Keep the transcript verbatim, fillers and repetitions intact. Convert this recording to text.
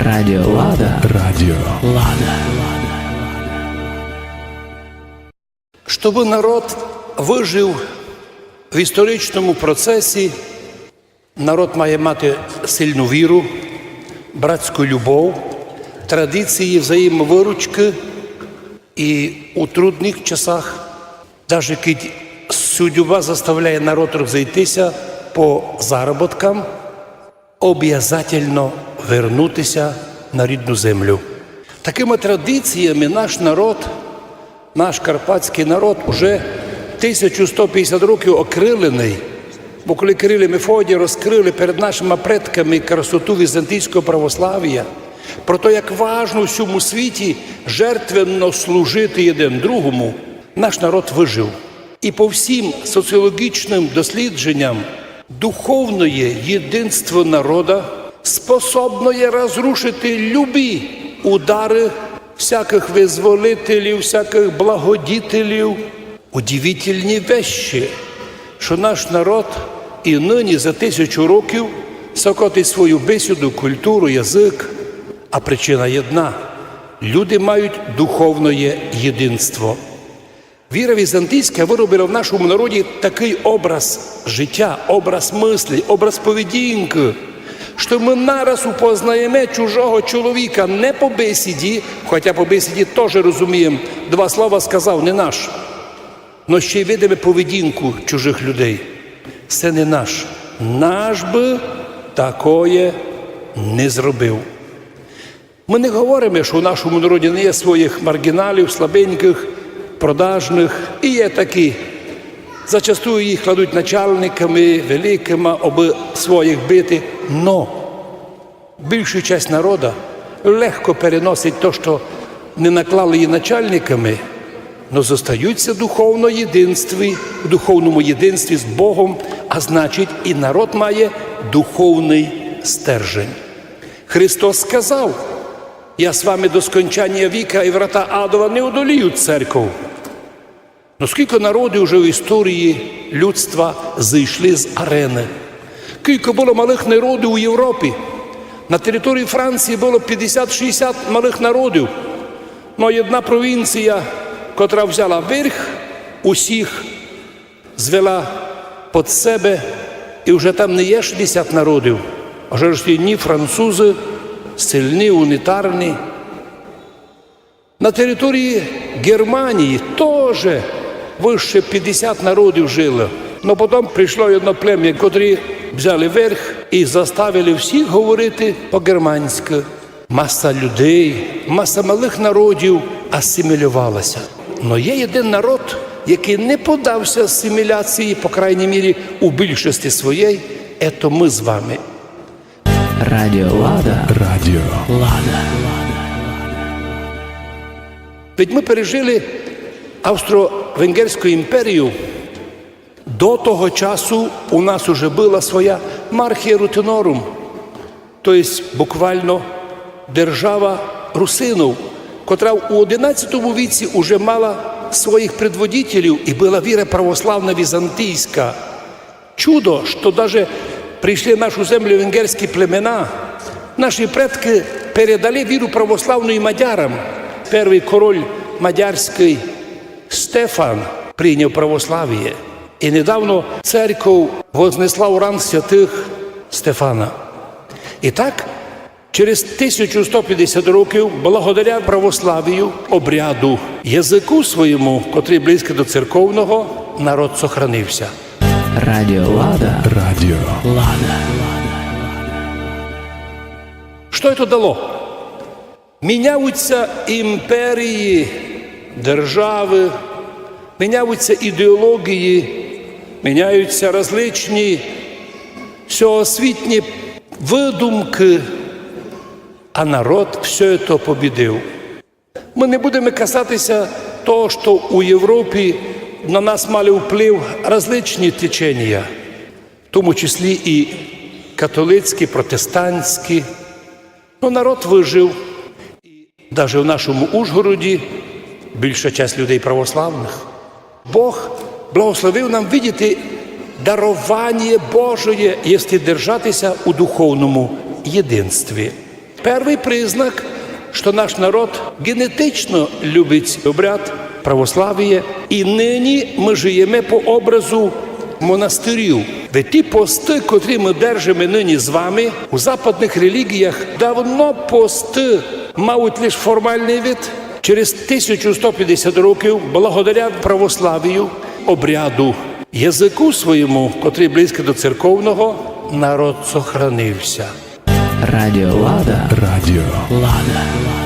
Радіо Лада. Радіо Лада. Щоб народ выжив в історичному процесі, народ має мати сильну віру, братську любов, традиції взаємовыручкы і у трудных часах, даже кідь судьба заставляє народ розыйти ся по заробіткам, обязательно вернути ся на рідну землю. Такыма традиціями наш народ, наш карпатськый народ уже тисячу сто пятдесят років окриленый. Бо коли Кирил і Мефодій розкрыли перед нашыма предками красоту візантійського православія, про то, як важно у сьому світі жертвенно служити єден другому, наш народ выжив. І по всім соціологічным дослідженням духовноє єдинство народа способноє розрушити любі удары всякых вызволителів, всякых благодітелів. Удивительні вещі, што наш народ і нині за тисячу років сокотить свою бесіду, культуру, язык. А причина єдна. Люди мають духовноє єдинство. Віра візантійська выробила в нашому народі такый образ життя, образ мыслі, образ поведінкы, што мы нараз упознаєме чужого чоловіка не по бесіді, хотя по бесіді тоже розумієм, два слова сказав, не наш, но ще й видиме поведінку чужых людей. Се не наш. Наш бы такоє не зробив. Мы не говориме, што у нашому народі не є своїх марґіналів, слабенькых, продажных, і є такі. Зачастую їх кладуть начальниками великыма, абы своїх бити. Но більшу часть народа легко переносить то, што не наклали її начальниками, но зостаються духовно єдинстві, в духовному єдинстві з Богом, а значить, і народ має духовный стержень. Христос сказав: «Я з вами до скончанія віка, і врата адова не одоліють церков». Но скілько народів уже в історії людства зійшли з арены? Кілько было малых народів у Європі? На території Франції было пятдесят-шістдесят малых народів. Но єдна провінція, котра взяла верх, усіх звела под себе, і вже там не є шістдесят народів, а вже ж єдні французы, сильні, унітарні. На території Германії тоже выше пятдесят народів жило. Но потом пришло єдно племя, котрі взяли верх і заставили всіх говорити по-германськы. Маса людей, маса малых народів асимілювала ся. Но є єден народ, якый не подав ся асиміляції, по крайній мірі, у більшости своєй, ето мы з вами. Радіо Лада. Радіо Лада. Ведь мы пережили Австро-Венгерську імперію. До того часу у нас уже была своя Мархія Рутинорум, то єсть буквално держава русинов, котра у одинадцятому віці уже мала своїх предводителів і была віра православна візантійська. Чудо, што даже прийшли на нашу землю венгерські племена, наші предкы передали віру православну і мадярам. Первый король мадярськый Стефан прийняв православіє. І недавно церков вознесла у ранг святых Стефана. І так, через тисячу сто пятдесят років, благодаря православію, обряду, языку своєму, котрый близькый до церковного, народ сохранив ся. Радіо Лада. Радіо Лада. Што ето дало? Міняють ся імперії, державы, міняють ся ідеолоґії, міняють ся различні всьогосвітні выдумкы, а народ всьо то побідив. Мы не будеме касати ся того, што у Європі на нас мали вплив различні теченія, в тому числі і католицькі, протестантські. Но народ выжив. Даже в нашому Ужгороді більша часть людей православных. Бог благословив нам видіти дарованіє Божоє, єсли держати ся у духовному єдинстві. Первый признак, што наш народ генетично любить обряд православія, і нині мы жиєме по образу монастырів. Ведь ті посты, котрі мы держиме нині з вами, у западных релігіях давно посты мають лиш формалный вид. Через тисячу сто пятдесят років, благодаря православію, обряду, языку своєму, котрый близькый до церковного, народ сохранився. Радіо Лада. Радіо Лада.